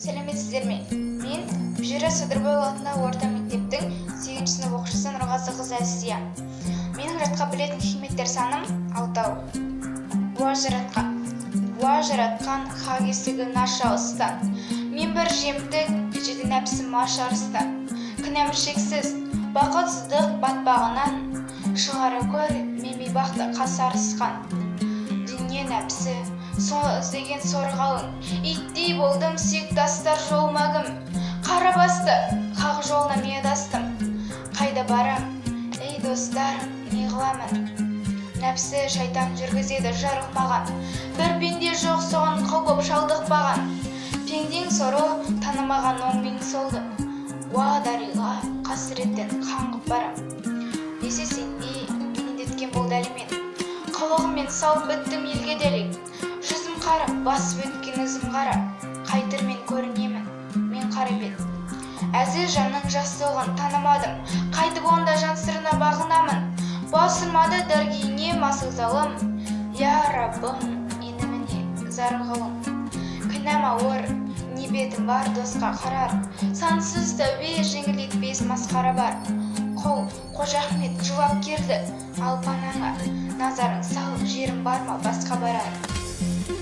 Сәлеметсіздер ме? Мен Жира Садырбайұлы атындағы орта мектептің 8 сынып оқушысы Нұрғазықызы Әсия. Менің жатқа білетін хикметтер саным 6. Уа жаратқан, уа жаратқан, хақ есігін аша ұстан. Мен бір жемтік, жеді нәпсім аш арыстан. Кінәм шексіз, бақытсыздық батпағынан шығара көр мен бейбақты қасарысқан. Дүние нәпсі, сол іздеген сор қалың, иттей болдым сүйек тастар жолыма кім? Қара басты, хақ жолына мен адастым. Қайда барам, ей достар, не қыламын? Нәпсі шайтан жүргізеді жарық маған. Бір пенде жоқ соған құл боп шалдықпаған. Пендең соры танымаған оң мен солды. Уа дариға, қасіреттен қаңғып барам. Десе сендей мені деткен болды әлімен. Қылығыммен салып біттім елге дәлек. Жүзім қара, басып өткен ізім қара. Қайтыр мен көрінемін, мен қара бет. Әзиз жанның жақсылығын танымадым. Қайтып онда жан сырына бағынамын. Басырмады дәргейіне масыл залым. Я Раббым, енді міне зар қылың. Кінәм ауыр, не бетім бар досқа қарар. Сансыз тәубе жеңілдетпес масқара бар. Құл Қожа Ахмет жылап келді, ал панаңа назарың сал, жерім бар ма басқа барар.